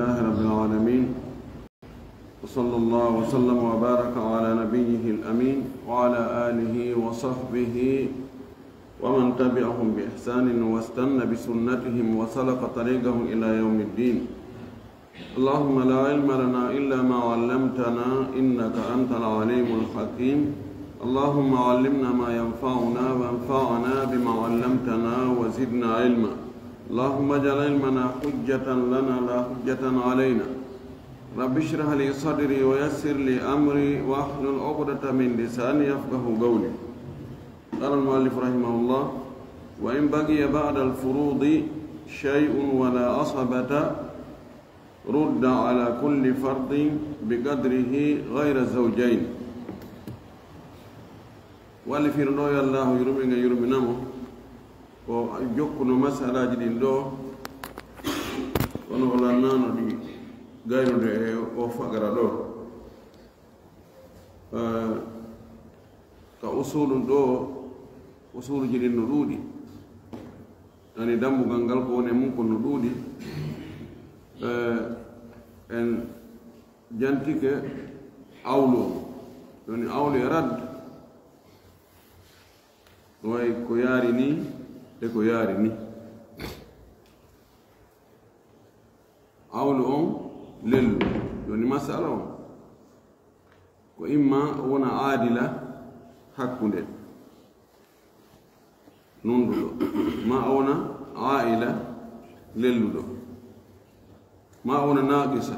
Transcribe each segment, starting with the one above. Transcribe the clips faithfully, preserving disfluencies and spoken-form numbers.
لله رب العالمين. وصلى الله وسلم وبارك على نبيه الأمين وعلى آله وصحبه ومن تبعهم بإحسان واستن بسنتهم وسلك طريقهم إلى يوم الدين. اللهم لا علم لنا إلا ما علمتنا إنك أنت العليم الحكيم. اللهم علمنا ما ينفعنا وانفعنا بما علمتنا وزدنا علما. اللهم اجعل علمنا حجة لنا لا حجة علينا. رب اشرح لي صدري ويسر لي أمري واحلل عقدة من لساني يفقه قولي. قال المؤلف رحمه الله: وإن بقي بعد الفروض شيء ولا عصبة رد على كل فرض بقدره غير زوجين. Wallifino ɗo yo Allahu yurme nge yurminamo, o jokkuno masalaaji ɗin ɗo, kono o lannaano ɗi gaynude e o fagara ɗo. Eh, ka usulun ɗo, usuluji ɗin no ɗuuɗi. Ani dambugal ngal ko woni e mum ko no ɗuuɗi. Eh, en jantike awlu on. Woni awlu e radd. Way ko yaari ni, e ko yaari ni. Awlu on lellu. Woni masala on. Ko imma wona aadila hakkunde nunduɗo, ma wona aila lelluɗo, ma wona naqisa,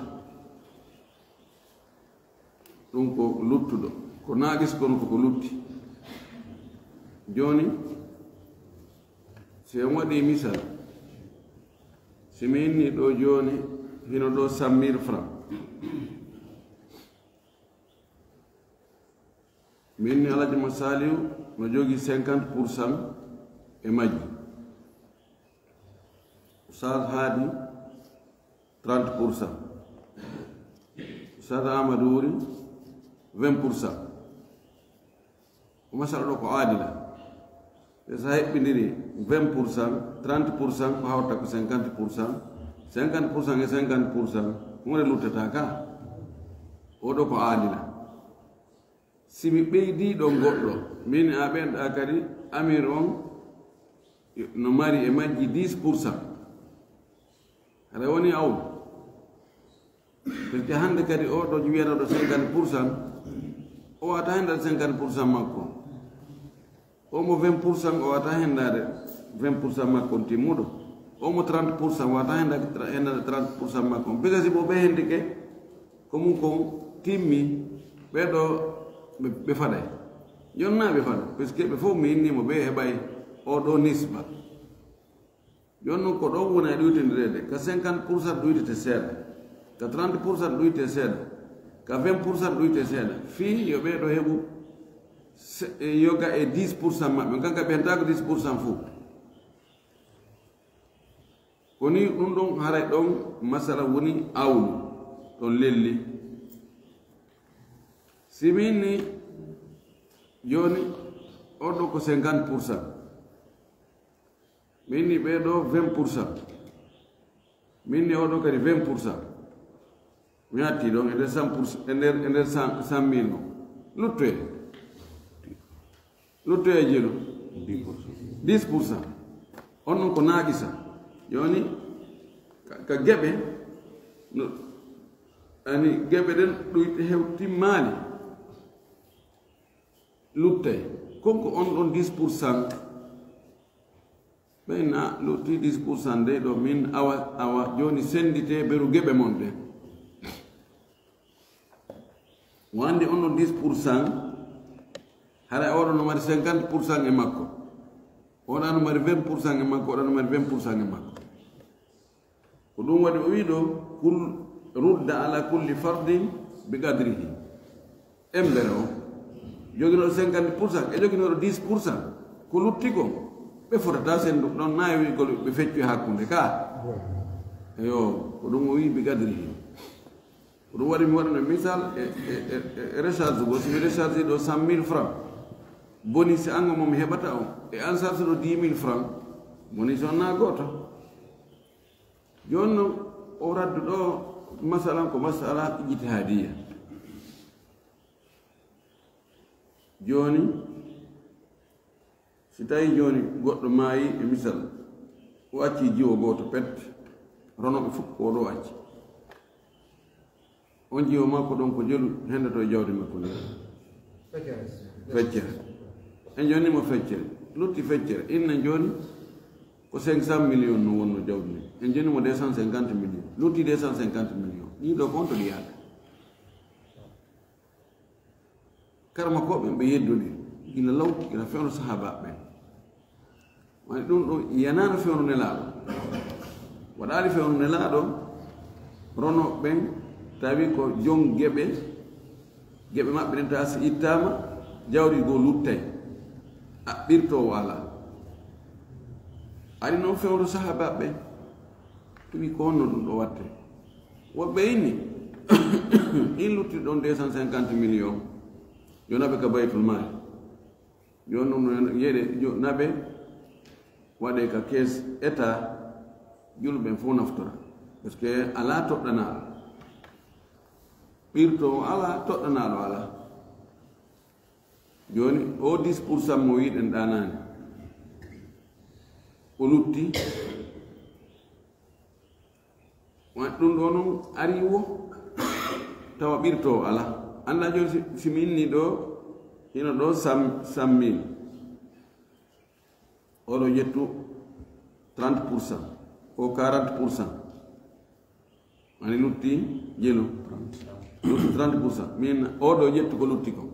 ɗum ko luttuɗo, ko naqis kono koko lutti. Jooni, si en waɗi misal, si mi inni ɗo jooni, hino ɗo cent mille francs. Min ni Alhaji Masaliw no jogi cinquante pour cent e majji. Oustaz Hadi, trente pour cent. Oustaz Amadou Wuri, vingt pour cent. Ko masala ɗo ko aadila. E so a heɓɓindiri vingt pour cent, trente pour cent ko hawta ko cinquante pour cent, cinquante pour cent e cinquante pour cent, hunde luttata ka. Oɗo ko aadila. Si mi ɓeydi ɗo goɗɗo, min a ɓenɗa kadi, amir on no mari e majji dix pour cent. Aɗa woni aw. Parce que hannde kadi o ɗo wiyata ɗo cinquante pour cent, o wata henndaade cinquante pour cent makko. O mo vingt pour cent, o wata henndaade vingt pour cent makko on timmuɗo. O mo trente pour cent, wata henndaade, henndaade trente pour cent makko on. Parce que si bo ɓe hendike, ko mum kon timmi, ɓe ɗo ɓe, ɓe faɗay. Jonnaa ɓe faɗa, parce que ɓe fof mi inni mo ɓe heɓay o ɗo nisba. Jooni noon ko ɗon woni e ɗuytindireede, ka cinquante pour cent ɗuytete seeɗa, ka trente pour cent ɗuytete seeɗa, ka vingt pour cent ɗuytete seeɗa, fii yo ɓee ɗo heɓu se-, e yoga e dix pour cent maɓɓe, kanka ɓe hentaako dix pour cent fof. Ko ni ɗum ɗon haray ɗon masala woni awlu, ɗon lelli. Si min ni jooni, on ɗo ko cinquante pour cent. Min ni ɓee ɗo vingt pour cent. Min ni oɗo kadi vingt pour cent. Mi hatti ɗon e nder cent pour cent, e nder, e nder cent, cent mille mo. Luttoye. Luttoye jelu. Dix pour cent. Dix pour cent. On non ko naaqisa. Jooni, ka, ka geɓe, no, ani geɓe ɗen ɗum hewtimmaali. Luttay. Kon ko on ɗon dix pour cent. Ɓen na lutti dix pour cent de ɗo min awa, awa, jooni senndite beru geɓe mon ɗen. Mo anndi on ɗon dix pour cent, hara oɗo no mari cinquante pour cent e makko. Oɗa no mari vingt pour cent e makko, oɗa no mari vingt pour cent e makko. Ko ɗum waɗi o wii ɗo, kul-, rudda ala kulli fardin bi qadrihi. Embere o, joginooɗo cinquante pour cent e joginooɗo dix pour cent, ko lutti ko, ɓe fotata senndu ɗon naawigol ɓe feccu e hakkunde ka. Eyo, ko ɗum o wii bi qadrihi. Ko ɗum waɗi mi waɗano misal e, e, e, e recharge go, si mi recharge ɗo cent mille francs, bonus an mo mi heɓata on, e an charge ɗo dix mille francs, bonus on na gooto. Jooni noon, O raddu ɗo masalan ko masala ijtihadiya. Jooni, si tawi jooni goɗɗo maayi e misal, o acci jiwo gooto pet, ronooɓe fof ko o ɗo acci. On jiwo makko ɗon ko jelu hendoto e jawdi makko ndi. Feccere. En jonni mo feccere. Lutti feccere. Inna jooni ko cinq cent millions no wonno jawdi ndi. En jonni mo deux cent cinquante millions. Lutti deux cent cinquante millions. Ɗii ɗo ko honto ɗi yaata? Karmakooɓe ɓe yeddondiri gila law, gila fewndo sahaabaaɓe ɓen. Woni ɗum ɗo yanaano fewndo Nelaaɗo. Waɗaali fewndo Nelaaɗo, ronooɓe ɓen tawi ko jon geɓe, geɓe maɓɓe ɗen tawa si ittaama, jawdi goo luttay, a ɓirtoowo alaa. Ari noon fewndo sahaabaaɓe ɓen, tumi ko honno ɗum ɗo watte. Woɓɓe inni, in lutti ɗon deux cent cinquante millions, yo naɓe ka Baytul Maali. Jooni ɗum no yeɗe, jo-, naɓe waɗe ka kees état, julɓe ɓen fof naftora. Parce que alaa toɗɗanaaɗo. Ɓirtoowo alaa, toɗɗanaaɗo alaa. Jooni, o dix pour cent mo wiɗen ɗaanaani, o lutti, wa-, ɗum ɗo noon ari wo, tawa ɓirtoowo alaa. Anndaa jooni si, si mi inni ɗo, hino ɗo cent, cent mille. Oɗo ƴettu trente pour cent, o quarante pour cent. Ani lutti jelu. Lutti trente pour cent. Min oɗo ƴettu ko lutti ko.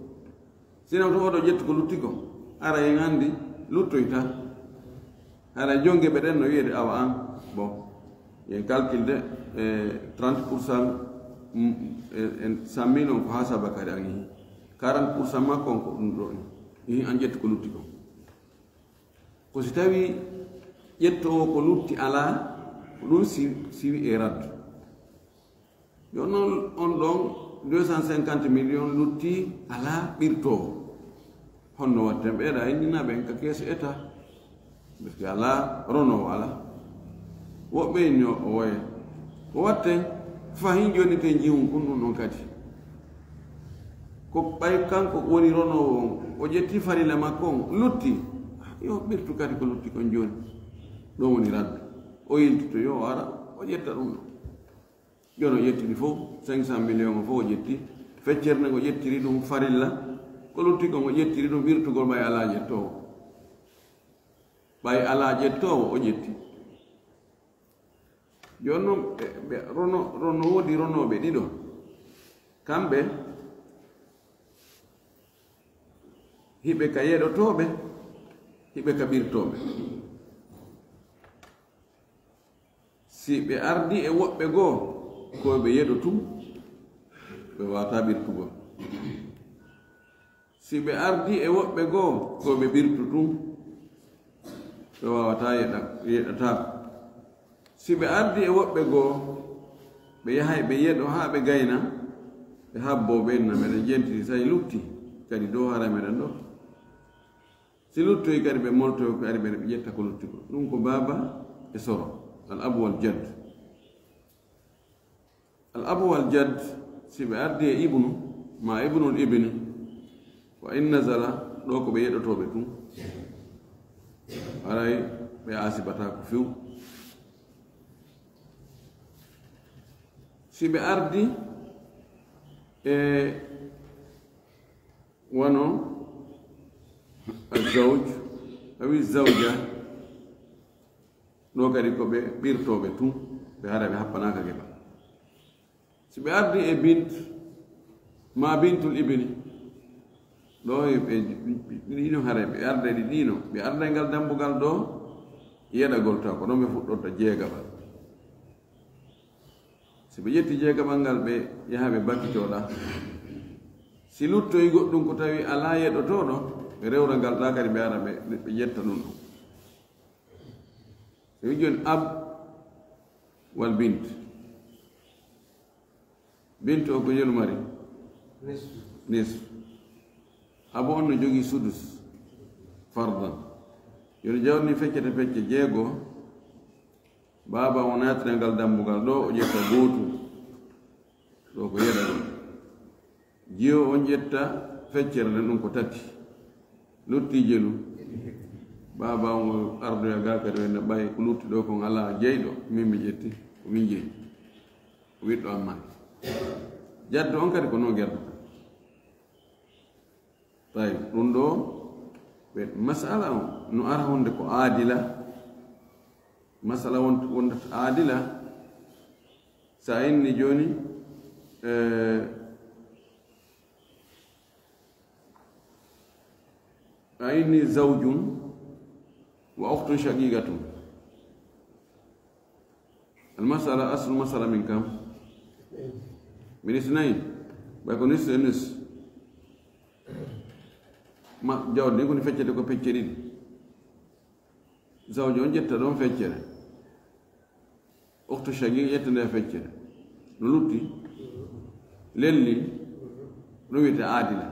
Sinon to oɗo ƴettu ko lutti ko, ara en anndi luttoyta. Hara jonge ɓe ɗen no wi'ede awa an. Bon. Yen calcul de, eh, trente pour cent, mm, eh, en cent mille on ko haa saba kadi an yehi. Quarante pour cent makko on ko ɗum ɗo. Yehi an ƴettu ko lutti ko. Ko si tawi ƴettoowo ko lutti alaa, ko ɗum si, si wi'e raddu. Jooni noon on ɗon deux cent cinquante millions lutti alaa ɓirtoowo. Honno watten ɓeeɗa innina ɓen ka kees état? Parce que alaa ronoowo alaa. Woɓɓe inni o, o woye. Ko watten fahin jooni te jihun kun ɗum ɗon kadi. Ko ɓay kanko woni ronoowo on, o ƴetti farilla makko on, lutti. Yo ɓirtu kadi ko lutti kon jooni. Ɗon woni raddu. O yiltito, yo o ara, o ƴetta ɗum ɗon. Jooni o ƴetti ɗi fof, cinq cent millions o fof o ƴetti. Feccere nden o ƴettiri ɗum farilla. Ko lutti kon o ƴettiri ɗum ɓirtugol ɓay alaa ƴettoowo. Ɓay alaa ƴettoowo o ƴetti. Jooni noon, ɓe, ɓe rono, rono, woodi ronooɓe ɗiɗo. Kamɓe, hiɓe ka yeɗotooɓe, hiɓe ka ɓirtooɓe. Si ɓe ardii e woɓɓe goo, ko ɓe yeɗo tun, ɓe waawataa ɓirtugol. Si ɓe ardii e woɓɓe goo, ko ɓe ɓirtu tun, ɓe waawataa yeɗa-, yeɗataako. Si ɓe ardii e woɓɓe goo, ɓe yahay ɓe yeɗo haa ɓe gayna, ɓe habboo ɓen na meɗen jentiri, say lutti, kadi dow hara meɗen ɗo. Si luttoyi kadi ɓe moltoyo kadi ɓe ƴetta ko lutti ko. Ɗum ko baaba e soro, al abu wal jadd. Al abu wal jadd, si ɓe ardii e ibnu, ma ibnul ibni, wa in nazala, ɗo ko ɓe yeɗotooɓe tun. Haray ɓe aasibataako few. Si ɓe ardii e wano azzawj, awi zawja, ɗo kadi ko ɓe ɓirtooɓe tun, ɓe hara ɓe happanaaka geɓal. Si ɓe ardii e bint, ma bintul ibni, ɗo e ɓe, ɗiɗo hara ɓe arda ɗi ɗiɗo, ɓe arda e ngal dambugal ɗo, yeɗagol taw, ko ɗon ɓe fuɗɗorta jeegaɓal. Si ɓe ƴetti jeegaɓal ngal, ɓe yaha ɓe bakitoɗa. Si luttoyi goɗɗum ko tawi alaa yeɗotooɗo, ɓe rewra ngal ɗa kadi ɓe ara ɓe, ɓe ƴetta ɗum ɗum. Si wi jooni ab wal bint. Bint o ko yelu mari? Nisfu. Nisfu. Abo on no jogii sudus. Fardan. Yo jawdi feccete fecce jeego. Baaba o naatira ngal dambugal ɗo, o ƴetta gootu. Ɗo ko yeɗa ɗum. Jiyo on ƴetta feccere nden, ɗum ko tati. Lutti jelu. Baaba on o ardoya ga kadi, wonde ɓay ko lutti ɗo kon alaa jeyɗo, min mi ƴetti, ko min jeyi. Ko ɓiɗɗo am man. Jaddo on kadi ko non gerdata. Tawi ɗum ɗo, ɓe masala on no ara wonde ko aadila. Masala won-, wondata aadila. Sa inni jooni, eh, a inni zawjun wa ukhtun shaqiqatun. Al masala, aslu masala min kam? Min isnayn. Ɓay ko nis e nis. Ma, jawdi ko ni feccete ko pecce ɗiɗi. Zawjo on ƴetta ɗon feccere. Ukhtu shaqiq ƴetta nde feccere. No lutti? Lelli? Ɗum wiyete aadila.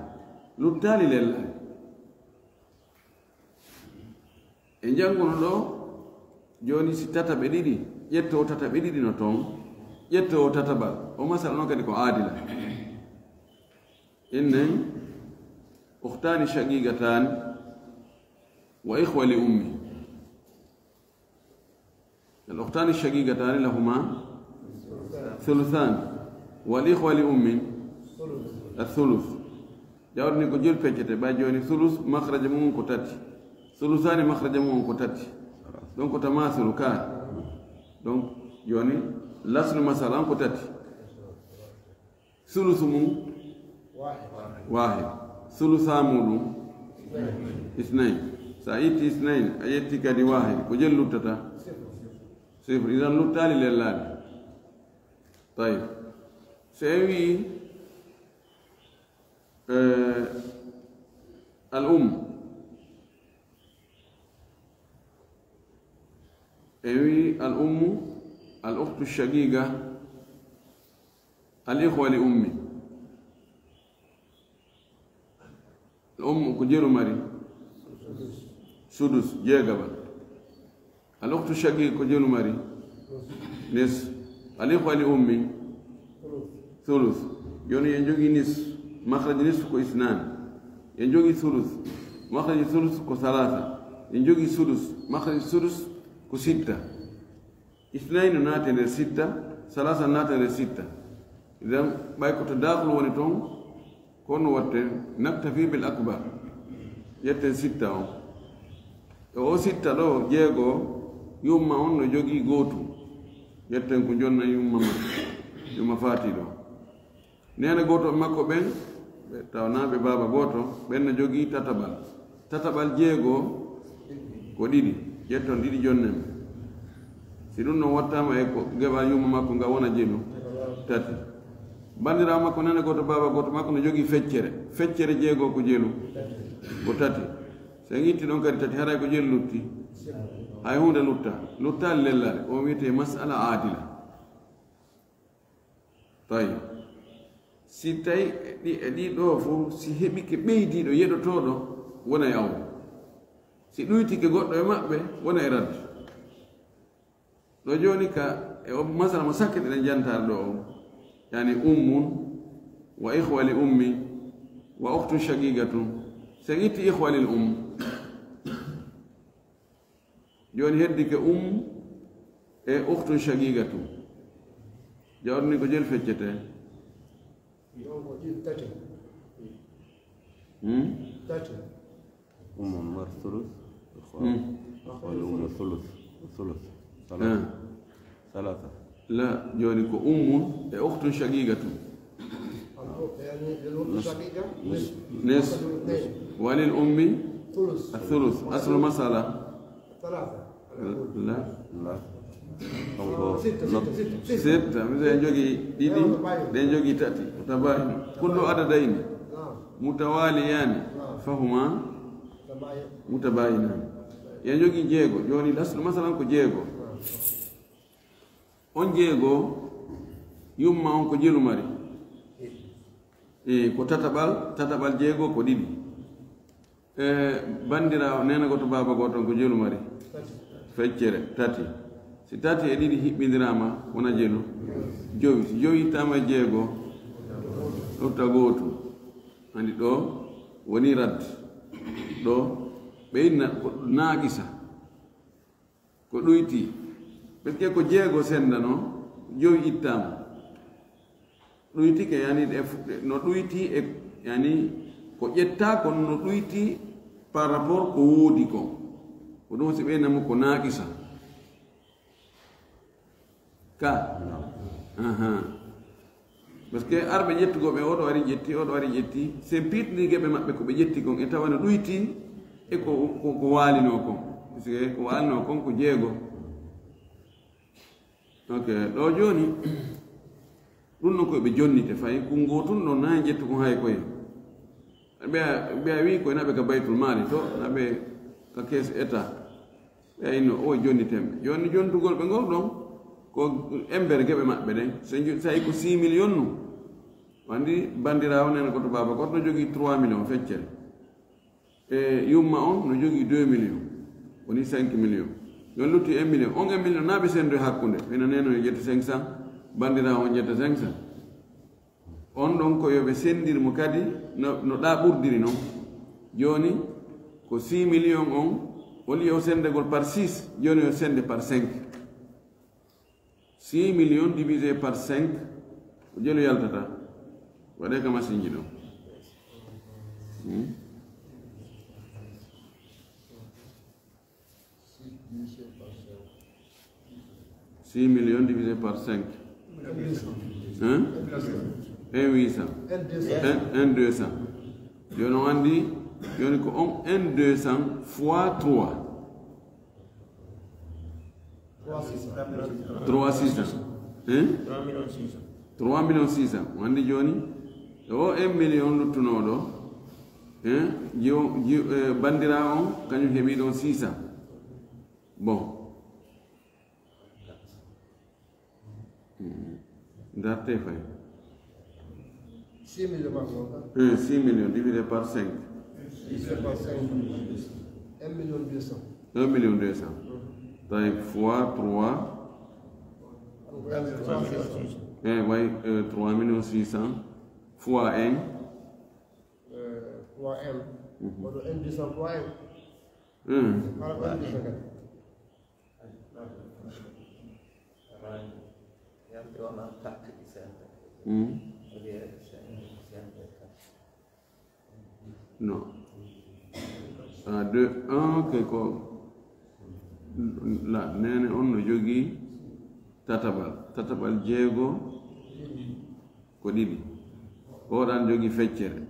Luttaali lellaali. E njannguno ɗo, jooni si tataɓe ɗiɗi, ƴetto o tataɓe ɗiɗi no toon, ƴetto o tataɓal. O masala noon kadi ko aadila. Innen, ukhtaani shaqiqataani wa ikhwa li ummi. Al ukhtaani shaqiqataani lahuma thuluthaani. Wal ikhwa li ummin athuluth. Jawdi ni ko jelu peccete, ɓay jooni thuluth, makhraja mum ko tati. Thuluthaani, makhraja mum ko tati. Donc, ko tamathulu ka. Donc, jooni, laslu masala on ko tati. Thulusu mum? Wahid. Thulutha muɗum? Isnayn. Sa itti isnayn, a ƴetti kadi wahid, ko jelu luttata? Sifr. Idan luttaali lellaali. Tayyib. So en wi'i, eh, al um. En wi'i al ummu, al ukhtu shaqiqa, al ikhwa li ummi. Al ummu ko jelu mari? Sudus, jeegaɓal. Al ukhtu shaqiq ko jelu mari? Nis. Al ikhwa li ummi? Thuluth. Jooni en jogii nis, makhraj nis ko isnan. En jogii thuluth, makhraj thuluth ko thalatha. En jogii sudus, makhraj sudus ko sitta. Isnayn no naati nder sitta, salasa naati nder sitta. Idan, ɓay ko to daakul woni toon, ko no watten, naktafi bil akbar. Ƴetten sitta on. E o sitta ɗo, jeego, yumma on no jogii gootu. Ƴetten ko jonna yumma ma, yumma faati ɗo. Neene gooto makko ɓen, ɓe tawnaaɓe baaba gooto, ɓen no jogii tataɓal. Tataɓal jeego ko ɗiɗi, ƴetton ɗiɗi jonnen. Si ɗum ɗon wattaama e ko geɓal yumma makko nga wona jelu, tati. Banndiraawo makko neene gooto, baaba gooto makko no jogii feccere. Feccere jeego ko jelu, ko tati. So en itti ɗon kadi tati, haray ko jelu lutti? Hay huunde lutta. Luttaali lellaali. O wiyetee masala aadila. Tawi, si tawi e ɗi, e ɗi ɗo fof, si heɓike ɓeydiiɗo yeɗotooɗo, wona e awre. Si ɗuytike goɗɗo e maɓɓe, wona e radde. Ɗo jooni ka, e o masala mo sakkitiɗen jantaare ɗo o, yani ummun wa ikhwa li ummi wa ukhtun shaqiqatun. Si en itti ikhwa lil um, jooni heddike um e ukhtun shaqiqatun. Jawdi ni ko jelu feccete? Ɗon ko ɗiɗi, tati. Hmm? Tati. Ummun mar thuluth. Hmm. Wal ummu thuluth. Thuluth. Ah. Thalatha. Thalatha. La, jooni ko ummun e ukhtun shaqiqatun. Al-, yani, al-ukhtu shaqiqa, nis. Nis. Walil ummi thuluth. Athuluth. Aslu masala. Thalatha. La. La. Donc, sitta, no, sitta, sitta, sitta. Sitta, mi en jogii ɗiɗi, ɗen jogii tati. Tabayun. Kullu adadayni. Naam. Mutawaliyani. Naam. Fahuma. Tabayun. Mutabayinani. En jogii jeego. Jooni laslu masalan ko jeego. Naam. On jeego, yumma on ko jelu mari? E, ko tataɓal, tataɓal jeego ko ɗiɗi. E, banndiraawo, neene gooto, baaba gooto on ko jelu mari? Feccere, tati. Si tati e ɗiɗi hiɓɓindiraama, wona jelu? Jowi. Si jowi ittaama e jeego, ɗofta gootum. Anndi ɗo woni rad. Ɗo ɓe inna ko naaqisa. Ko ɗuyti. Parce que ko jeego senndanoo, jowi ittaama. Ɗuytike, yani, ɗe fu-, ɗe, no ɗuyti e, yani, ko ƴettaa kon no ɗuyti par rapport ko woodi kon. Ko ɗum si ɓe inna mo ko naaqisa. Ka? Aha. Parce que arɓe ƴettugol ɓe, oɗo ari ƴetti, oɗo ari ƴetti. Sen piitni geɓe maɓɓe ko ɓe ƴetti kon, e tawa no ɗuyti e ko, ko, ko waalinoo kon. Parce que ko waalinoo kon ko jeego. Ok, ɗo jooni, ɗum noon ko ɓe jonnite fay, kun gootun ɗon na en ƴettu kon hay koye. Ɓe, ɓe a wii koye na ɓe ka baytul maali to, na ɓe ka kees état. Ɓe a inno o jonniten ɓe. Jooni jonntugol ɓe ngol ɗon, ko embere geɓe maɓɓe ɗen. So nju-, so tawi ko six millions nun. Wandi banndiraawo nena goto baaba goto no jogii trois millions feccere. E yumma on no jogii deux millions, woni cinq millions. Yon lutti un million. On un million, na ɓe senndu e hakkunde. Ɓe no neno yo ƴetta cinq cents, banndiraawo on ƴetta cinq cents. On ɗon ko yo ɓe senndir mo kadi no, no ɗa ɓurdiri non. Jooni ko six millions on, au lieu o senndegol par six, jooni yo sennde par cinq. Six millions divisé par cinq, ko jelu yaltata. Waɗee ka masinji ɗon. Hmm? Six millions divisé par cinq. Hein? Un huit cents. Un, un deux cents. Jooni on anndi, jooni ko on un deux cents fois trois. Trois six cents. Hein? Trois millions six cents. On anndi jooni, o un million luttunoo ɗo. Hein? Jiwo, jiwo, eh, banndiraawo on, kañum heɓii ɗon six cents. Bon. Hmm. Darte fay. Six millions par mois, hein? Hein, six millions divisé par cinq. Divisé par cinq. Un million deux cents. Un million deux cents. Tawi fois trois. Trois millions six cents. Eh, way, euh, trois millions six cents fois un. Euh, fois un. Mhm. Kono un deux cents fois un. Hmm. Hala ko un deux cents kadi. Hmm. Non. Ah, deux, ah, ok, ko la, neene on no jogii tataɓal. Tataɓal jeego ko ɗiɗi. Oɗan jogii feccere.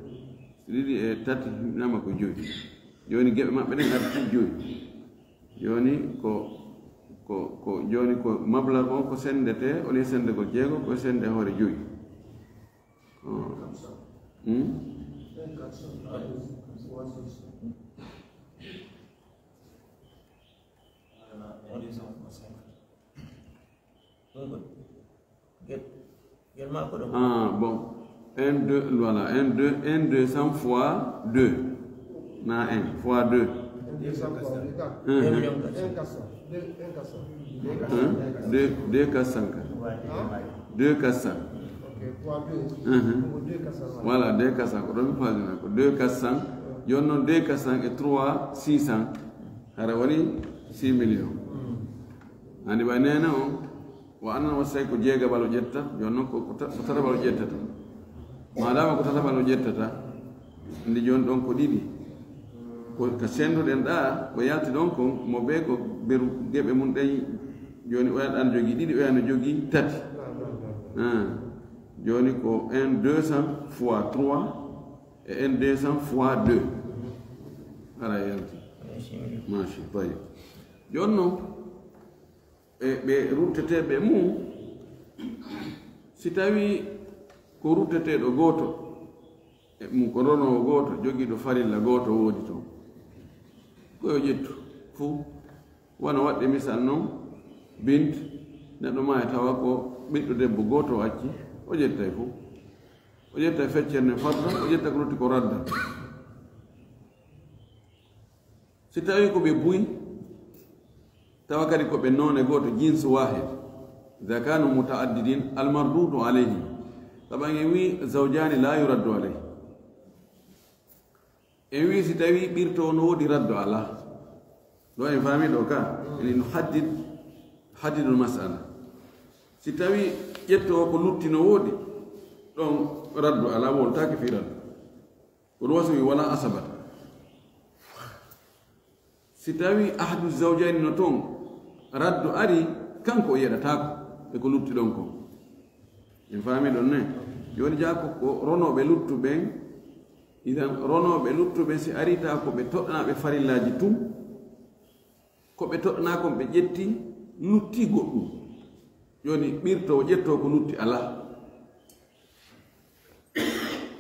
Ɗiɗi e tati nama ko joyi. Jooni geɓe maɓɓe ɗen arti joyi. Jooni ko, ko, ko, jooni ko mablag on ko senndetee, au lieu senndegol jeego, ko sennde hoore joyi. Oh. Hmm? Ah, bon. Un, deux, voilà. Un, deux, un, deux cents fois deux. Na un, fois deux. Hein, hein. Hein? Deux, deux quatre cents. Deux, deux quatre cents. Hein, hein. Voilà, deux quatre cents. Ko ɗon mi faalina ko deux quatre cents. Jooni noon deux quatre cents et trois six cents. Hara woni six millions. Anndi ɓay neene on, o anndan wata tawi ko jeegaɓal o ƴetta, jooni noon ko, ko ta-, ko tataɓal o ƴettata. Maadaama ko tataɓal o ƴettata, anndi jooni ɗon ko ɗiɗi. Ko ka sennduɗen ɗa, ko yalti ɗon kon, mo ɓe ko beru geɓe mum ɗen, jooni oya ɗan jogii ɗiɗi, oya no jogii tati. Ah. Jooni ko un deux cents fois trois, e un deux cents fois deux. Hara yalti. Machi, tayyib. Jooni noon, e ɓe rutteteeɓe mum, si tawii ko rutteteeɗo gooto, e mum ko ronoowo gooto, jogiiɗo farilla gooto woodi toon, ko yo ƴettu fuu. Wano waɗde misal noon, bint, neɗɗo maaya tawa ko ɓiɗɗo debbo gooto o acci, o ƴettay fuu. O ƴettay feccere nden farda, o ƴetta ko lutti ko radda. Si tawii ko ɓe buy, Tawa kadi ko ɓe noone gooto, jinsu wahid. Idha kanu mutaaddidin, al mardudu alayhim. Sabu en wi zawjani la yuraddu alayhi. En wi si tawi ɓirto no woodi, raddu ala. Ɗo en faami ɗo ka, en no haddid, haddidul mas'ala. Si tawi ƴetto ko lutti no woodi, ɗon raddu ala, woltaaki fi raddu. Ko ɗum wasi wi wala asabata. Si tawi ahadu zawjayni no toon, raddu ari, kanko o yeɗataako e ko lutti ɗon ko. En faami ɗon ne? Jooni jaa ko, ko ronooɓe luttu ɓen, idan ronooɓe luttu ɓen si ari ta ko ɓe toɗɗanaaɓe farillaaji tun, ko ɓe toɗɗanaa kon ɓe ƴetti lutti goɗɗum. Jooni ɓirto o ƴetto ko lutti alaa.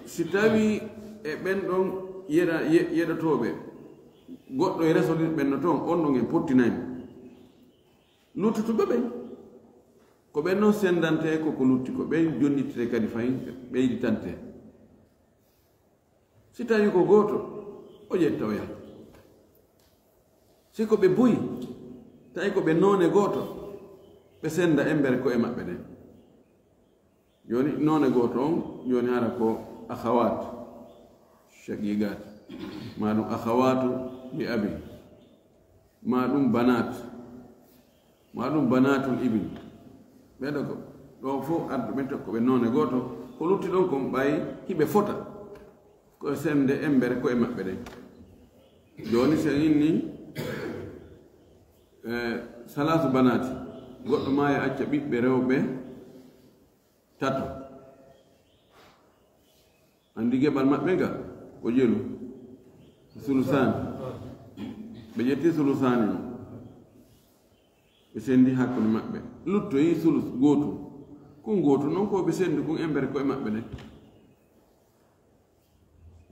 Si tawi e ɓen ɗon yeɗa-, ye-, yeɗotooɓe, goɗɗo e resondirɓe no toon, on ɗon en pottinay mo. Luttutuɓe ɓen, ko ɓen non sendante, ko ko lutti, ko ɓen jonnitete kadi fayin, ɓeyditante. Si tawi ko gooto, o ƴetta o yaha. Si ko ɓe buy, tawi ko ɓe noone gooto, ɓe senda embere ko'e maɓɓe ɗen. Jooni noone gooto on, jooni hara ko akhawat, shaqiqat, ma ɗum akhawatu li abi, ma ɗum banat, ma ɗum banatul ibn. Ɓeɗo ko, ɗo fof ardu ɓen tokko ɓe noone gooto, ko lutti ɗon kon ɓay hiɓe fota. Ko sende embere ko'e maɓɓe ɗen. Jooni si en inni, eh, salaasu banaati, goɗɗo ma e acca ɓiɓɓe rewɓe tato. Andi geɓal maɓɓe ngal, ko jelu. Sulusaani. Ɓe ƴetti sulusaani on. Ɓe sendi hakkunde maɓɓe. Luttoyi sulus gootu. Kun gootu non ko ɓe sendi kun embere ko'e maɓɓe ɗen.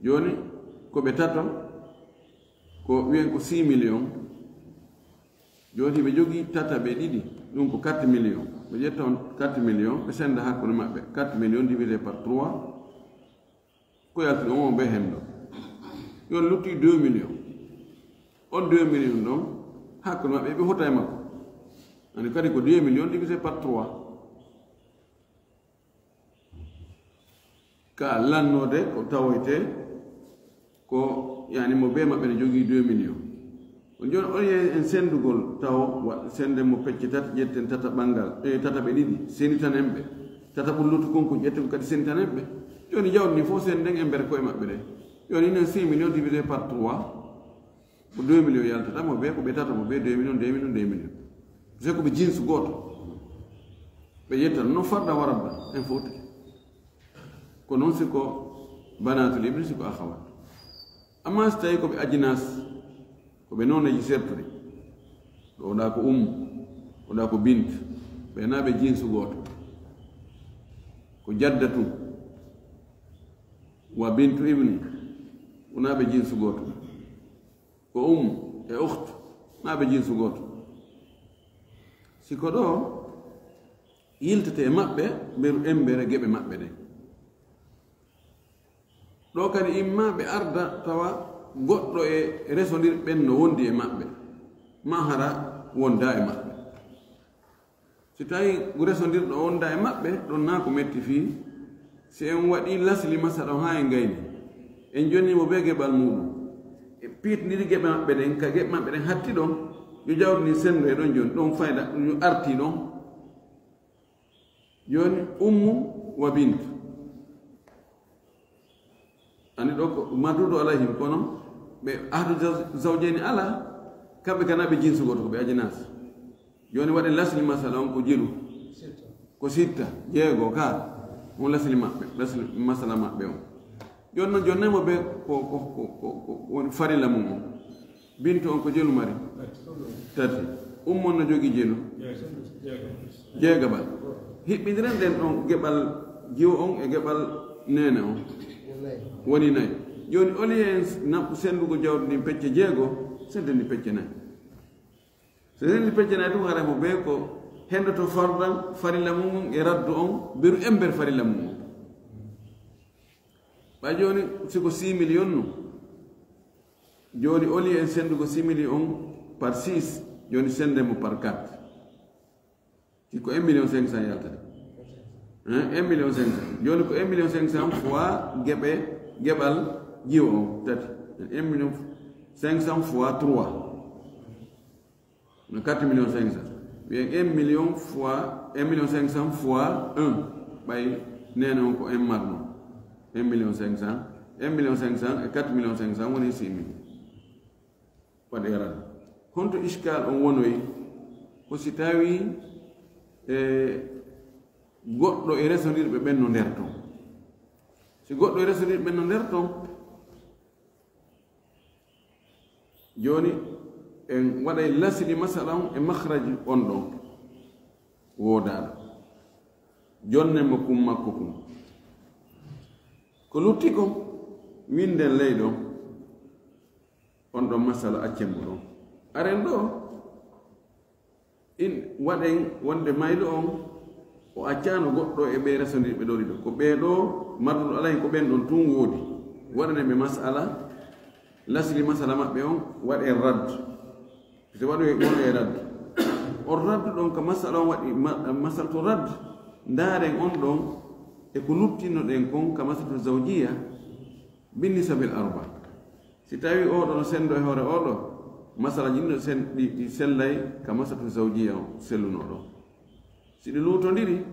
Jooni, ko ɓe tato, ko wiyen ko six millions. Jooni, ɓe jogii tataɓe ɗiɗi, ɗum ko quatre millions. Ɓe ƴetta on quatre millions, ɓe senda hakkunde maɓɓe. Quatre millions divisé par trois, ko yalti ɗon on ɓe hendo. Yon lutti deux millions. On deux millions ɗon, hakkunde maɓɓe, ɓe hota e makko. Ani kadi ko deux millions divisé par trois. Ka lannoode ko tawoyte ko, yani, mo bee maɓɓe ne jogii deux millions. On jooni on en, en sendugol tawo, wa-, senden mo pecce tati, ƴetten tata ɓanngal, e tata ɓe ɗiɗi, senitanen ɓe. Tata ɓullutu kon ko ƴetten kadi senitanen ɓe. Jooni jawdi ndi fof senden embere ko'e maɓɓe ɗe. Jooni nen six millions divisé par trois, ko deux millions yaltata mo bee, ko ɓe tata mo bee, deux millions, deux millions, deux millions. C'est ko ɓe jinsu gooto. Ɓe ƴettan no farda warabba, en foti. Ko noon si ko banatul ibni, si ko akhawat. Amma si tawi ko ɓe ajinas, ko ɓe nooneeji sertuɗi. Ɗo ɗa ko ummu, o ɗa ko bint. Ɓe na ɓe jinsu gooto. Ko jaddatun wa bintu ibni, wona ɓe jinsu gooto. Ko ummu e ukhtu, na ɓe jinsu gooto. Si ko ɗo yiltete e maɓɓe, mberu embere geɓe maɓɓe ɗen. Ɗo kadi imma ɓe arda tawa goɗɗo e resondirɓe ɓen no wondi e maɓɓe, ma hara wonda e maɓɓe. Si tawi resondirɗo o wonda e maɓɓe, ɗon na ko metti fii, si en waɗi lasli masala on haa en gayni, en jonni mo bee geɓal muuɗum, e piitndiri geɓe maɓɓe ɗen, ka geɓe maɓɓe ɗen hatti ɗon, yo jawdi ndin sendo e ɗon jooni, ɗon fayda, yo arti ɗon. Jooni, ummu wa bintu. Ani ɗo ko madudu alayhim, kono ɓe ahdu zaw-, zawjayni ala, kamɓe kana ɓe jinsu gooto, ko ɓe ajinas. Jooni waɗen lasli masala on ko jelu. Ko sitta, jeego ka. On lasli maɓɓe, lasli masala maɓɓe on. Jooni noon, jooni mo ɓe ko, ko, ko, ko, ko woni farilla mum on. Bintu on ko jelu mari? Tati. Ummu on no jogii jelu? Jeegaɓal. Hiɓɓindiren ɗen ɗon geɓal jiwo on e geɓal neene on. Woni nayi. Jooni, oli en naɓu sendugo jawdi ndin pecce jeego, senden ndi pecce nayi. So senden ndi pecce nayi tun, haray mo bee ko hendoto fardan, farilla mum on e raddu on, beru ember farilla mum on. Ɓay jooni, si ko six millions nun, jooni, oli en sendugo six millions on par six, Jooni sende mo par quatre. Si ko un million cinq cent yaltata. Hein? Un million cinq cent. Jooni ko un million cinq cent fois geɓe, geɓal jiwo on tati. Un million cinq cent fois trois. No quatre millions cinq cent. Wiyen un million fois, un million cinq cent fois un. Ɓay neene on ko un marno. Un million cinq cent. Un million cinq cent e quatre millions cinq cent woni six millions. Waɗi rad. Honto iskal on wonoyi? Ko si tawi, e, goɗɗo e resondirɓe ɓen no nder ton. Si goɗɗo e resondirɓe ɓen no nder ton, jooni en waɗay lasli masala on e makhraji on ɗon woodaaɗo. Jonnen mo kun makko kun. Ko lutti kon, winden ley ɗon. On ɗon masala accen mo ɗon. Aren ɗo, in waɗen wonde mayɗo on, o accano goɗɗo e ɓe resondirɓe ɗo ɗiɗo. Ko ɓee ɗo, marduɗo alahen ko ɓen ɗon tun woodi. Waɗanen ɓe masala, lasli masala maɓɓe on, waɗen rad. Si waɗoy wonde rad. On raddu ɗon ka masala on waɗi, ma-, masalatu rad. Ndaaren on ɗon e ko luttinoɗen kon ka masalatu zawjiya, bin nisabil arba. Si tawi oɗo no sendo e hoore oɗo, masala ɗin no sen-, ɗi, ɗi sellay ka masalatu zawjiya on selluno ɗo. Si ɗi luutondiri,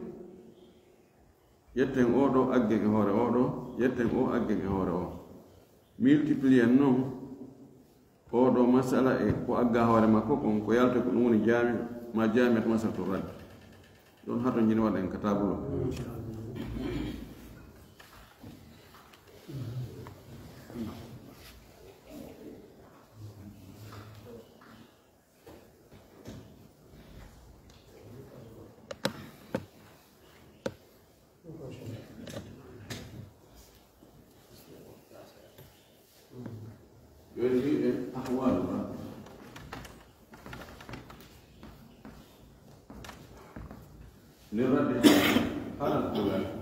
yetten oɗo aggen e hoore oɗo, yetten o aggen e hoore o. Multiplier non oɗo masala e ko agga hoore makko kon, ko yalta ko ɗum woni jami, ma jami to masalatu rad. Ɗon hato jini waɗen ka tabulo. Jooni wi'en ahwaalu ma. Nden radde haala ko laati.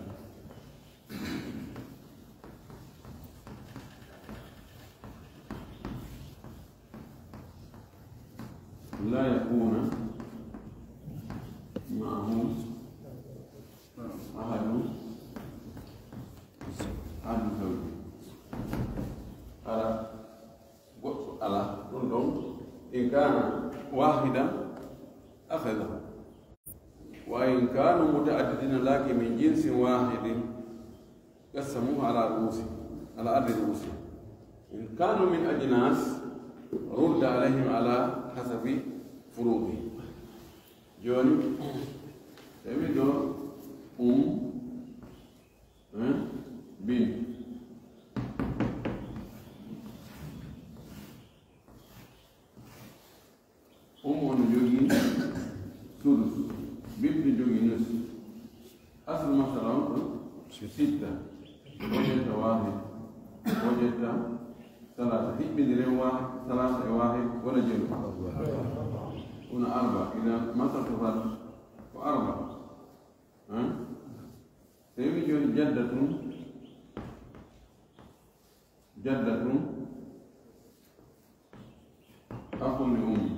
لا يكون معه أحد، أحد زوجه. Alaa goɗɗo, alaa ɗum ɗon. إن كان واحدا أخذه، وإن كانوا متعددين لكن من جنس واحد قسموه على رؤوسهم، على عدد رؤوسهم. إن كانوا من أجناس رد عليهم على حسب فروضهم. Jooni, tawi ɗo um, hein, bin. Um on no jogii sudus, bin no jogii nus. Aslu masala on ko sitta. Wajadta wahid, wajadta salasa. Hiɓɓindiren wahid, salasa e wahid, wala jelu. Kono arba, idan masala to fat ko arba. Hein? Tawi jooni jaddatun, jaddatun, akhun li ummi.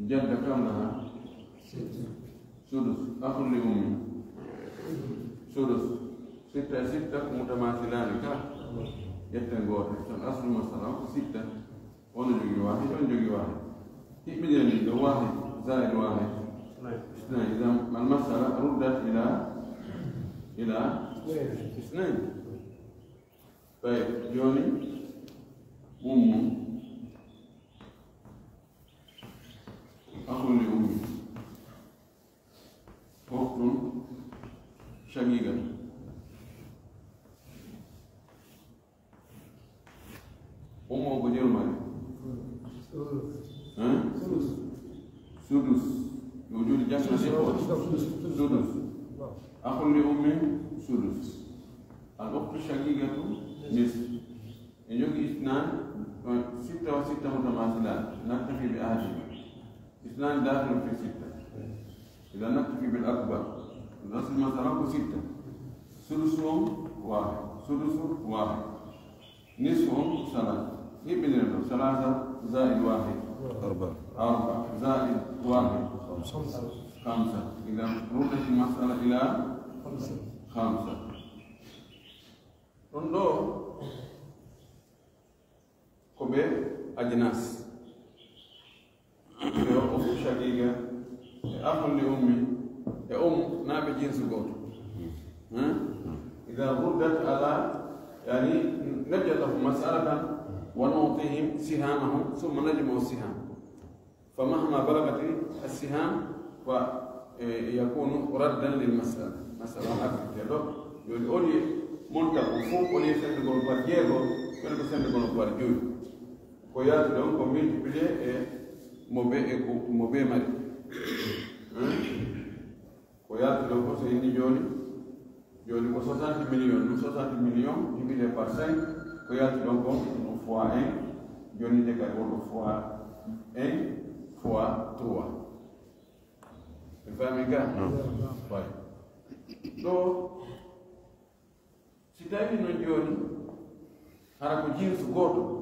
Jadda kam laha sudus, akhun li ummi. Sudus. Sitta e sitta ko mutamasilani ka. Ƴetten gooto. Tan aslu masala ko sitta. On jogii wahid, on jogii wahid. Hiɓɓiɗen ɗin ɗo wahid, zaid wahid. Isnain. Idan al masala ruddat ila, ila isnain. Tayyib, jooni ummu. Akhun li ummi. Ukhtun shaqiqa. Ummu ko jelu mari. Hein? Sudus. Yo juli jasna de ko. Sudus. Akhun li ummi sudus. Al ukhtu shaqiqatu nisf. E jogi isnan, sitta wa sitta mutamasilani. Naktafi bi ahadihima. Isnan dakhilun fi sitta. Idan naktafi bil akbar. Al asl masala ko sitta. Sudus on wahid. Sudus wahid. Nisfu on salasa. Hiɓɓindiren ɗo. Salasa zaid wahid. Arba. Arba zaid wahid. Khamsa. Idan ruddat al masala ila khamsa. Ɗum ɗo ko ɓe ajinas. Yo ukhtu shaqiqa, e akhun li ummi, e um, na ɓe jinsu gooto. Idan ruddat ala, yani, naj'al lahum mas'alatan wa nu'tihim sihamahum thumma najma'u siham. Fa mahma balagat as-siham fa, eh, yakunu raddan lil mas'ala. Mas'ala on artirte ɗo. Joni oli monta ko fof oli sendugol par jeego, kadi ko sendugol par joyi. Ko yaatude on ko multiplier e mo be e ko mo be mari. Hein? Ko yaatude on ko so inni jooni, jooni ko soixante millions, ɗum soixante millions divisé par cinq, ko yaatude on ko ɗum fois un, jooni nde kadi wonɗo fois un fois trois. Mi faami ga? Way. Ɗo, si tawi noon jooni, hara ko jinsu gooto,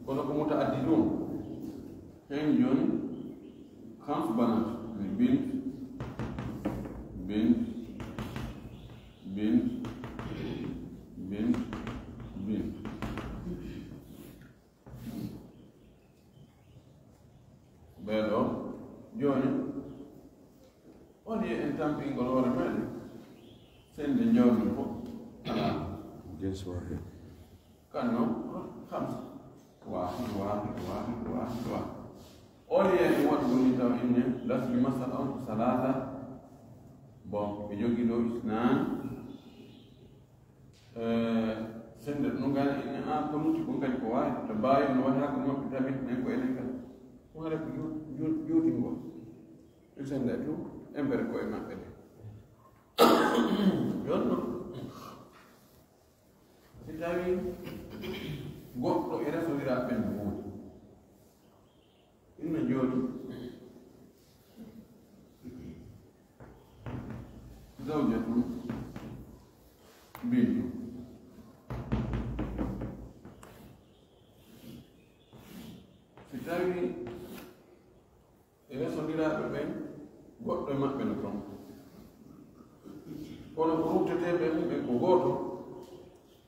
kono ko muta'addidun, ɓen jooni, khamsu banat, bint, bint, bint, bint, bint. Ɓee ɗo, jooni, on yi'e en tampingol hoore meɗen, sennde jawdi fof, alaa. Jinsu wahid. Kan noon, khamsa. Wahid, wahid, wahid, wahid, wahid. On yi'e en waɗugol ni taw inne, lasli masal on ko salasa. Bon, ɓe jogii ɗo isnan. Eh, sennde ɗum ngani inne an ko lutti kon kadi ko waawi. To mbaawi no waɗi hakkunde maɓɓe tamit, men ko enen kadi. Ɗum haɗa ko ju-, ju-, juutingol. Ɗum sennde ɗum, embere koye maɓɓe ɗe. Jooni noon, si tawii goɗɗo e resondiraaɓe ɓen no woodi, inna jooni zawjatun bintu. Si tawii e resondiraaɓe ɓen, goɗɗo e maɓɓe no ton. Kono ko ruttetee ɓe mum ɓen ko gooto,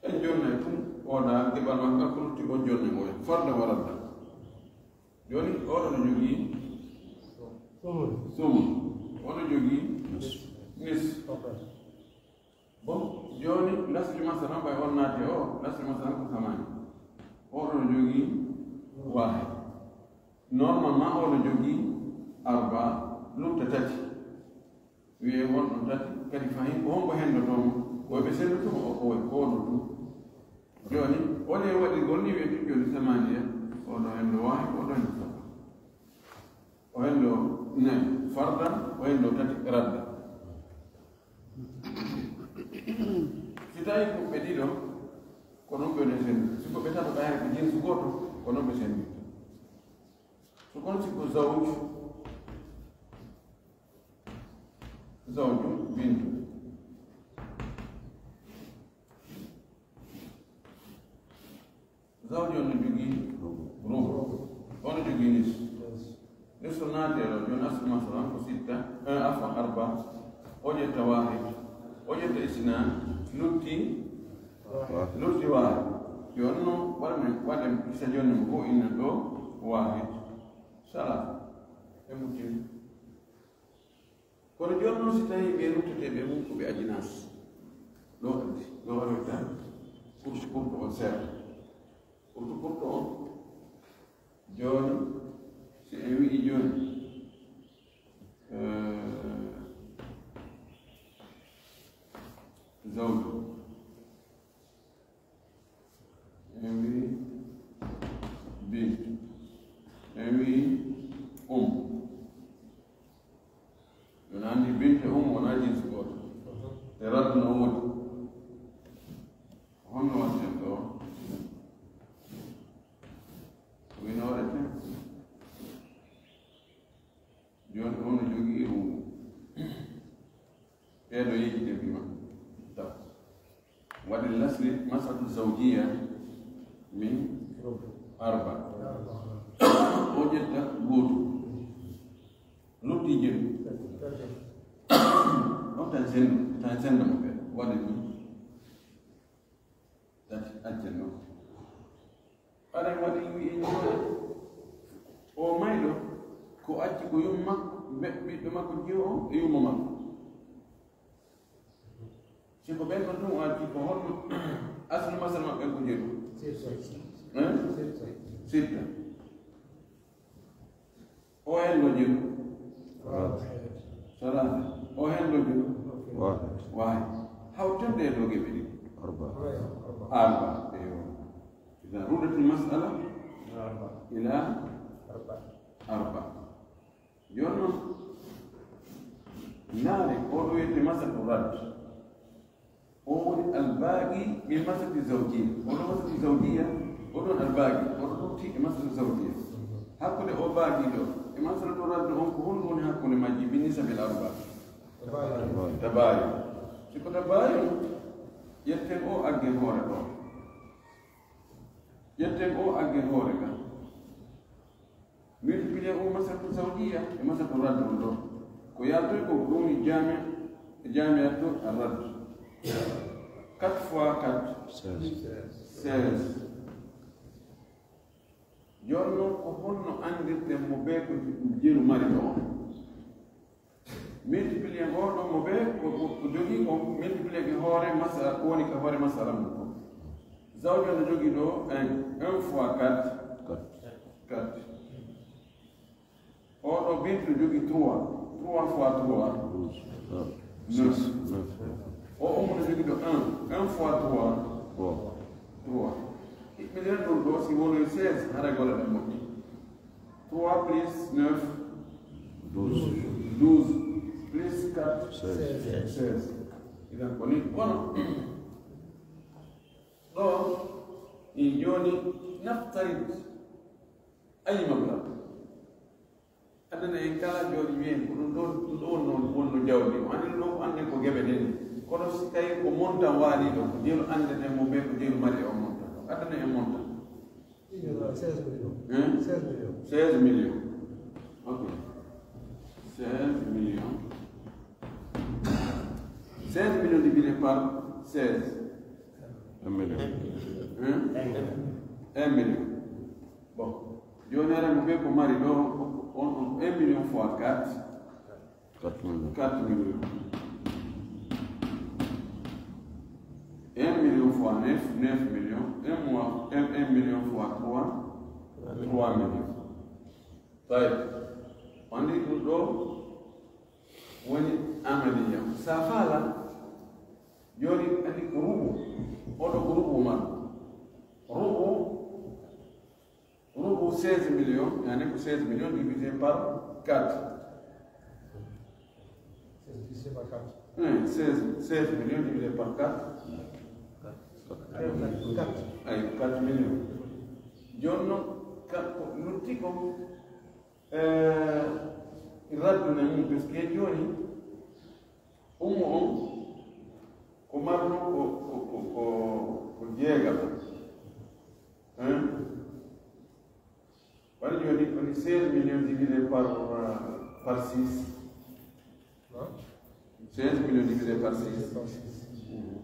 en jonnay tun, o ɗa geɓal makka ko lutti on jonnay mo en. Farda wa radda. Jooni, oɗo no jogii sumun. Oɗo jogii nis. Bon, jooni, lasli masalan, ɓay on naati o, lasli masalan ko samani. Oɗo no jogii wahid. Normalement, oɗo jogii arba, lutta tati. Wiye won ɗon tati, kadi fahin ko honko hendoto mo? Ko ɓe sendoto mo, o, o, ko oɗo tu. Jooni, ole waɗi gol ni wiye tun jooni samaniya, oɗo hendo wahid, oɗo hendo saba. O hendo nayi fardan, o hendo tati radda. Si tawi ko ɓe ɗiɗo, ko non ɓe woni sendi. Si ko ɓe tato ɓe hari ko jinsu gooto, ko non ɓe sendi. So kon si ko zawj, zawju bintu. Zawju on no jogii rubu. On no jogii nis. Nis so naatee ɗo, jooni aslu masalan ko sitta, eh, afwan, arba. O ƴetta wahid. O ƴetta isnan. Lutti, lutti wahid. Jooni no, waɗa men, waɗa men kisa jooni mo fof inna ɗo wahid. Sala. E muttini. Kono jooni noon, si tawii ɓe rutteteeɓe mum ko ɓe ajinaas, ɗo addi, ɗo waɗoyta kursu kurto on seeɗa. Kursu kurto on, jooni, si en wi'i jooni, eh, zawju, en wi'i bint, en wi'i um. Ɓe no anndi bint e um wonaa jinsi gooto. E raddu no woodi. Honno waɗten ɗo? Wino waɗeten. Jooni on no jogii um. Ɓeeɗo yeeƴi debbi ma. Taw. Waɗi lasli mas'alatu zawjiya. Min arba. O ƴetta gooto. Lutti jeɗɗi. On tan sen-, tan senda mo ɓe. Waɗi ɗum. Tati, accen ɗo. Aɗa waɗi wi'i ñoore. O mayɗo, ko acci ko yumma makko, ɓe-, ɓiɗɗo makko jiyo o, e yumma makko. Si ko ɓen ɗon tun o acci, ko honno aslu masal maɓɓe ko jeɗɗi? Sitta. Hein? Sitta. Sitta. O hen no jeɗɗi? Salaasa. O hen no jeɗɗi? Waahid. Waahid. Hawtande e doge ɓe ɗiɗi. Arba. Arba. Eyo. Idan ruddatil mas'ala ila arba. Jooni non, naare, oo ɗoo wiyetee mas'alatu radd. O woni albaaqi min mas'alati zawjiyya. O ɗoo mas'alati zawjiyya, o ɗon albaaqi. O ɗoo lutti e mas'alatu zawjiyya. Hakkunde o baaqi ɗoo, e mas'alatu radd on, ko honɗum woni hakkunde majji? Bin nisba bil arba. Tabaayun. Si ko tabaayun, ƴetten o aggen hoore ɗoo. Ƴetten o aggen hoore ka. Multiplier o mas'alatu zawjiyya e mas'alatu radd on ɗoo. Ko yaltoy ko ɗum woni jaami, jaami to radd. Quatre fois quatre. Seize. Seize. Jooni non ko honno anndirten mo bee ko jelu mari ɗoo? Multiplier on ɗon mo bee ko, ko, ko jogii ko multiplier e hoore masala, ko woni ka hoore masala mum ko. Zawja no jogii ɗoo un, un fois quatre. Quatre. Quatre. Oo ɗoo bintu no jogii trois. Trois fois trois. Douze. Neuf. Neuf. O ummu no jogii ɗoo un. Un fois trois. Trois. Trois. Hiɓɓiren ɗum ɗoo, si wonoy seize, hara golle ɗen moƴƴi. Trois plus neuf. Douze. Douze. Plus quatre. Seize. Seize. Idan ko ni kono. Ɗoo, in jooni naftarit ayi mabla. Addana en kala jooni wiyen ko ɗum ɗoo, ɗum ɗoo wonno, wonno jawdi. O anndi ɗum ɗoo ko annden ko geɓe ɗen. Kono si tawi ko montan waali ɗoo, ko jelu annden mo bee ko jelu mari on montan. Addana en montan. Seize millions. Hein? Seize millions. Seize millions. Ok. Seize millions. Seize millions divisé par seize. Un million. Hein? Un million. Bon. Jooni ara mo bee ko mari ɗoo, on, on un million fois quatre. Quatre millions. Quatre millions. Un million fois neuf, neuf millions. Un mois, un, un million fois trois, trois millions. Tawi, on anndi ɗum ɗoo woni amaliya. Sa faala, jooni anndi ko rubu. Oo ɗoo ko rubu man. Rubu Rubu seize millions, yani ko seize millions divisé par quatre. Seize divisé par quatre. Hein, seize, seize millions divisé par quatre. Ay, quatre. Ay, quatre millions. Jooni non, ka, ko lutti ko, eh, raddune mum, parce que jooni, ummu on, ko marno ko, ko, ko, ko, ko jeegal. Hein? Woni jooni, woni seize millions divisé par, euh, par six. Hein? Seize millions divisé par six. Par six. Mhm.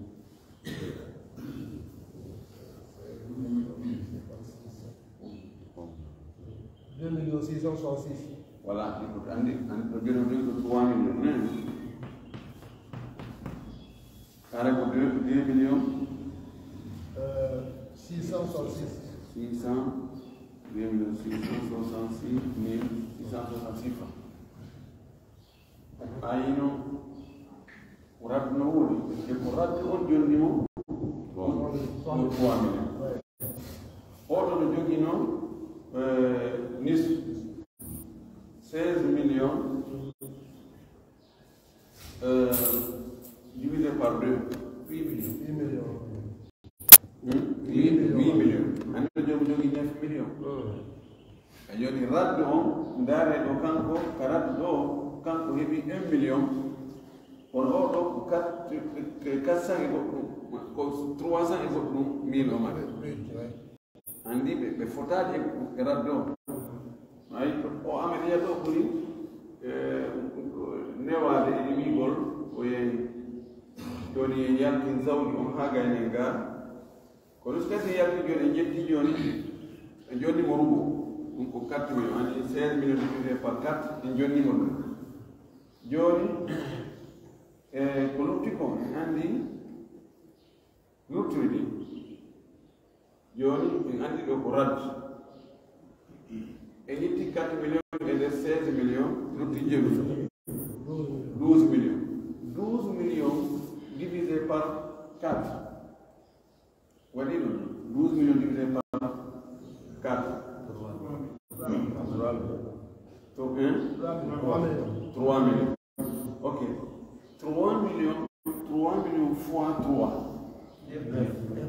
Deux millions six cent soixante-six. Voilà, il faut anndi, anndi, ɗo jooni, ɗo trois millions, hein? Kare ko deux, deux millions. Euh, six cent soixante-six. Six cents, deux millions six cent soixante-six mille six cent soixante-six francs. Ayino, ko raddu no woodi, e ko raddu on jonni mo? Trois. Trois millions. Oɗo no jogino, euh, nis, seize millions, euh, divisé par deux, huit millions. Huit millions. Hmm? Huit, huit millions. Anndi jogi, jogi neuf millions. Hmm. A joni raddu on, ndaare ɗo kanko, ka raddu ɗo, kanko heɓi un million. Kono o ɗo ko quatre, quatre cents e goɗɗum, ko trois cents e goɗɗum mille o mari. Mille, ouais. Anndi ɓe, ɓe fotaade e, e radde o. Ay, o Amadiya ɗo ɓuri, eh, newaade e wiigol, o yehi. Jooni en yaltin zawdi on haa gaynen ga. Ko ɗum kadi yalti jooni, en ƴetti jooni, en jonni mo rubo. Ɗum ko quatre millions, anndi seize millions divisé par quatre, en jonni mo ɗum. Jooni, eh, ko lutti ko, en anndi luttiri ɗi. Jooni, en anndi ɗo ko rad. En ƴetti quatre millions e nder seize millions, lutti jeeɗiɗi. Douze millions. Douze millions divisé par quatre. Waɗi ɗum, douze millions divisé par quatre. To un? Trois millions. Ok. Trois millions, trois millions fois trois.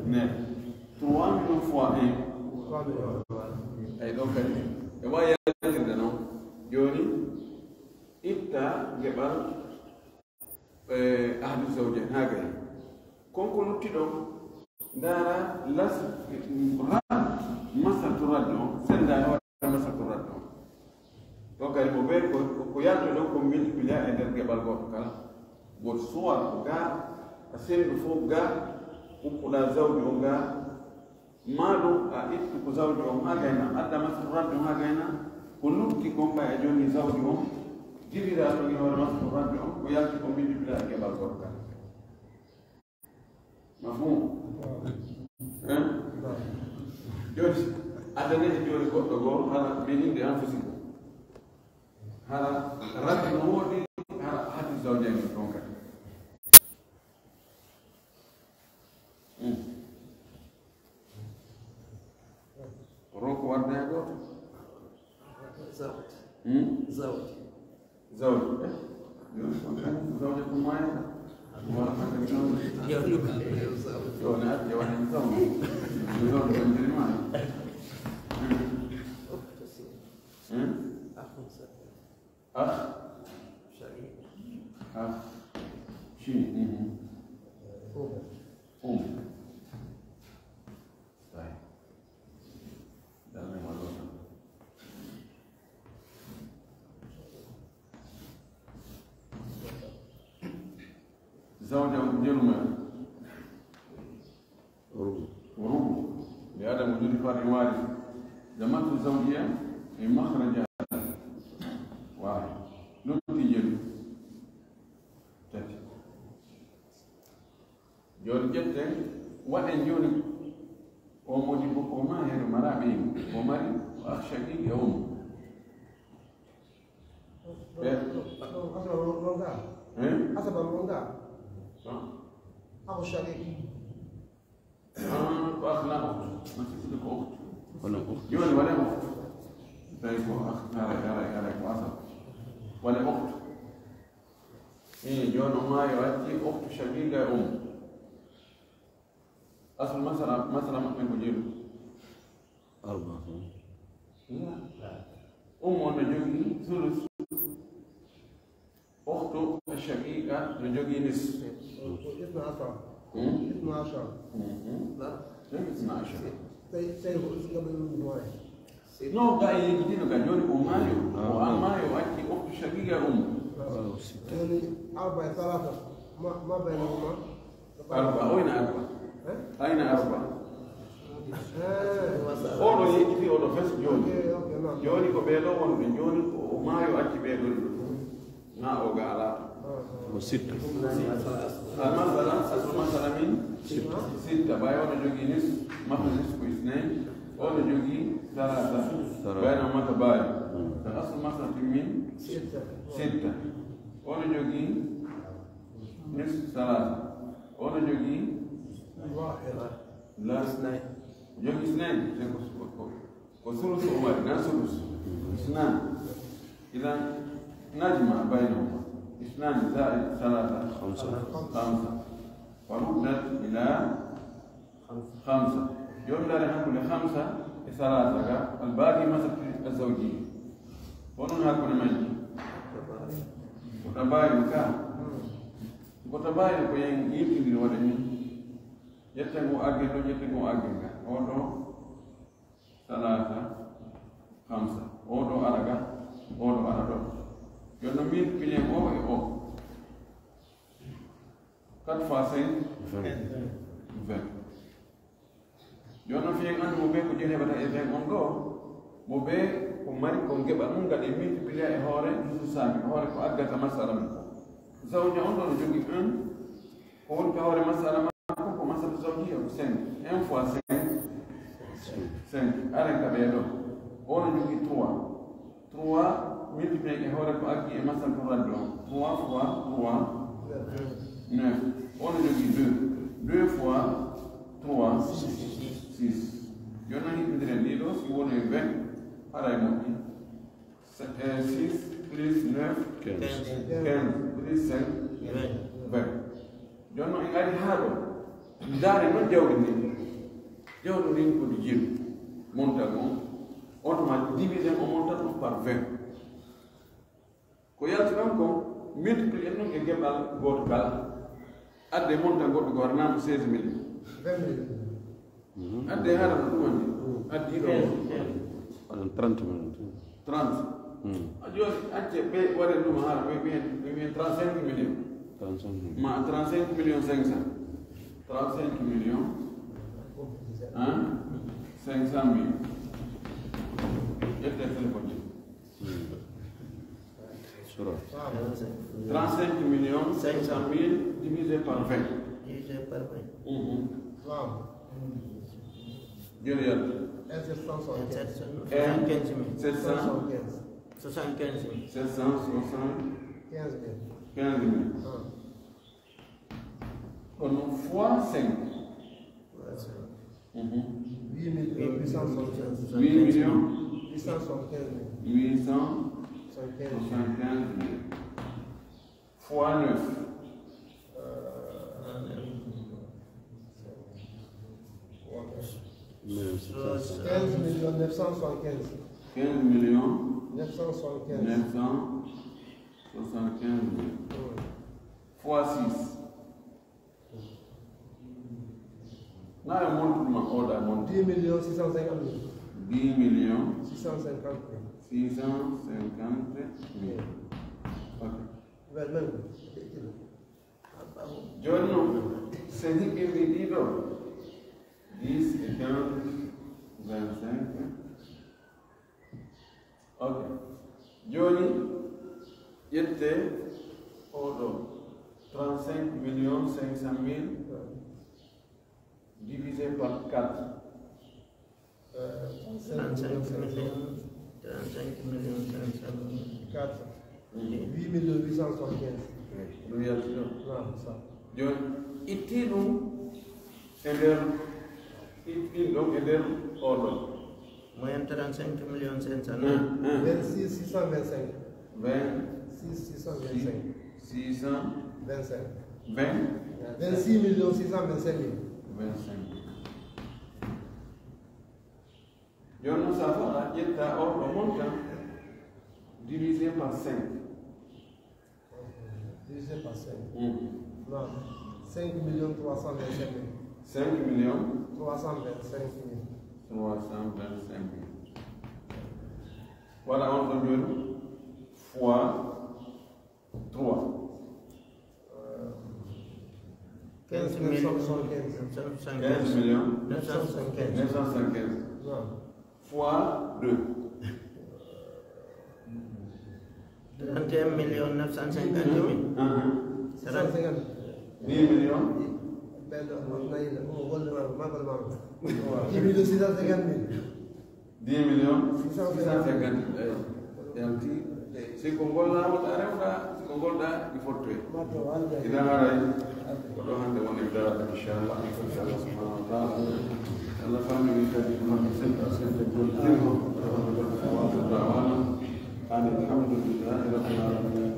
Neuf. Trois millions fois un. Eyi, ɗon kadi. E wawi yaltirde noon. Jooni, itta geɓal, eh, ahadu zawjayn, haa gay. Kon ko lutti ɗon, ndaara las, rad, masal to rad on, senndaani hoore masal to rad on. Ɗon kadi mo ɓe ko, ko yalto ɗon ko multiplier e nder geɓal gooto kala. Gooto suwaa ko ga, a senndu fof ga, ukkuɗaa zawdi on ga, maa ɗum a ittu ko zawdi on haa gayna, adda masal rad on haa gayna, ko lutti kon ɓay a jonni zawdi on, jibiraa ɗon e hoore masal rad on, ko yalti ko multiplier e geɓal gooto kala. Mafhum? Hein? Jooni, adanee jooni goɗɗo goo, hara min inde anfusikum. Hara raddi no woodi, hara haddu zawjayni ɗon kadi. Hmm. Roko warda e gooto. Zawdi. Hmm? Zawdi. Zawdi, eh? Zawdi ko maayata. Wala hande zawdi. Zawdi. Yo, ne acce waɗen zawdi. Zawdi ko njeri maaya. Hmm? Hmm? Ah? Ah. Shi. Mhm. Um. Sai. Dame malota. Zawja on ko jeru men. Rubu. Rubu. Li adam wujudi fardin waris. Damatu zawjiya e makhraja. Wahid. Lutti jeru. Tati. Jooni ƴetten, waɗen jooni o modi ko, o ma heno mara ɓe yimɓe. O mari ko akhshaki e um. Ɓe. Asaba won ga. Hein? Asaba won ga. Ah. Ako shaki. Ah, ko akh na ukht. Ma si ko ukht. Wala ukht. Jooni wala ukht. Tawi ko akh, ara, ara, ara, ko asaba. Wala ukht. Eh, jooni o maayi o acci ukhtu shaqiqa e um. Aslu masala, masala maɓɓe ko jeru. Arba. La. Um on no jogii sulus. Ukhtu shaqiqa no jogii nis. Isna ashar. Hmm? Isna ashar. Mhm. La. Jogii isna ashar. Tawi, tawi ko isna ɗum no wayi. No, ga e yejjitino ga jooni o maayo. Ah, o maayo, o acci ukhtu shaqiqa um. Jooni arba e salasa. Ma, ma baynahuma? Arba, o ina arba. Eh? Ayna arba. Eh. Oɗo yejjiti, oɗo fes jooni. Ok, ok, non. Jooni ko ɓeeɗo wonɓe. Jooni ko o maayo, acci ɓeeɗo ɗiɗo. Na o ga alaa. Ko sitta. Almasala, aslu masala min sitta. Sitta. Ɓay oɗo jogii nis, mata nis ko isnayn. Oɗo jogii salasa. Salasa. Ɓay no mata ɓay. Mm. Aslu masala min sitta. Sitta. Oɗo jogii nis salasa. Oɗo jogii la isnayn. Jogii isnayn. C'est ko, ko, ko. Ko sulusu o mari, na sulusu. Isnan. Idan, najma baynahuma. Isnan zaid salasa. Khamsa. Khamsa. Wa ruddat ila khamsa. Jooni ndaare hakkunde khamsa e salasa ga, al baqi masakil azawji. Onon hakkunde majji. Ko tabayun ka. Ko tabayun ko yen yimtindiri waɗa ni. Ƴetten o aggen ɗo, ƴetten o aggen ga. On ɗo. Talata, hamsa. O ɗo ara ga, o ɗo ara ɗo. Yo no min pilen o e o. Quatre fois cinq, vingt. Yo no fiyen andu mo be ko jeni heɓata e vingt on ɗo. Mo be ko mari ko geɓa ɗum gaɗe multiplier e hoore nusu sami, hoore ko aggata masala mum ko. Zawja on ɗo no jogi un. Ko woni ka hoore masala makko ko masala zawji o cinq. Un fois cinq, cinq. Aren ka ɓee ɗo. O no jogi trois. Trois multiplié e hoore ko aggi e masal ko radde o. Trois fois trois, neuf. O no jogi deux. Deux fois trois, six. Yo no hiɓɓindiren ɗiɗo si woni vingt. Haray moƴƴi. Six plus neuf, quinze. Quinze plus cinq, vingt. Jooni noon en ari haa ɗo. Ndaare noon jawdi ndin. Jawdi ndin ko di jim. Montant on, on ma diviser o montant on par vingt. Ko yalti noon ko multiplier noon e geɓal gooto kala. Adde montant goɗɗo ko harnama seize millions. Vingt millions. Adde haɗa no ɗum woni. Addi ɗo. Aɗan trente millions. Trente. A jooni acce ɓe waɗen ɗum haɗa ɓe mbiyen ɓe mbiyen trente-cinq millions. Trente-cinq millions. Ma trente-cinq millions cinq cent. Trente-cinq millions. Hein? Cinq cent mille. Ƴette téléphone. Sura. Trente-cinq millions cinq cent mille divisé par vingt. Divisé par vingt. Mhm. Waaw. Jërëjëf. Un sept cent soixante-quinze. Sept cent soixante-quinze mille. Sept cent. Soixante-quinze. Soixante-quinze mille. Sept cent soixante-quinze mille. Quinze mille. Ah. Kono fois cinq. Fois cinq. Mhm. Huit millions huit cent soixante-quinze. Huit millions. Huit cent soixante-quinze mille. Huit cent soixante-quinze mille. Fois neuf. Euh, quinze millions neuf cent soixante-quinze. Quinze millions neuf cent soixante-quinze. Neuf cent soixante-quinze mille. Mm. Fois six. Na e montre ma oda montre. Dix millions six cent cinquante mille. Dix millions six cent cinquante mille. Six cent cinquante mille. Ok. Well, même. Jooni noon, so en hiɓɓinii ɗiɗo, dix et quinze, vingt-cinq. Ok. Jooni, ƴettee oɗo, trente-cinq millions cinq cent mille divisé par quatre. Trente-cinq millions, trente-cinq millions cinq cent mille. Quatre. Huit millions huit cent soixante-quinze. Ɗum yalti ɗo. Naam, sa. Jooni, itti ɗum e nder, itti ɗum e nder oɗo. Moyen trente-cinq millions cinq cent mille. Vingt-six six cent vingt-cinq. Vingt. Six six cent vingt-cinq. Six cent. Vingt-cinq. Vingt. Vingt-six millions six cent vingt-cinq mille. Vingt-cinq. Jooni noon, so a faala ƴetta oɗo montant divisé par cinq. Divisé par cinq. Mm. Non, cinq millions trois cent vingt-cinq mille. Cinq millions trois cent vingt-cinq mille. Trois cent vingt-cinq mille. Voilà, on ɗon jooni fois trois. Quinze millions neuf cent soixante-quinze. Quinze millions neuf cent soixante-quinze. Neuf cent soixante-quinze. Non. Fois deux. Trente et un millions neuf cent cinquante mille. Dix millions. Dix millions six cent cinquante mille. Dix millions six cent cinquante. Eyi. Yalti. Si ko gollaama ɗa rewɗa, si ko golɗa, ɗi fottoye. Ina haray. Ko ɗo hannde woni darade, inchallah. Inchallah subhanahu wa taala. Allah faami min kadi ko hannde senta, senta gollitirgo. Wa akhiru da'wana anil hamdulillahi rabbil alamin.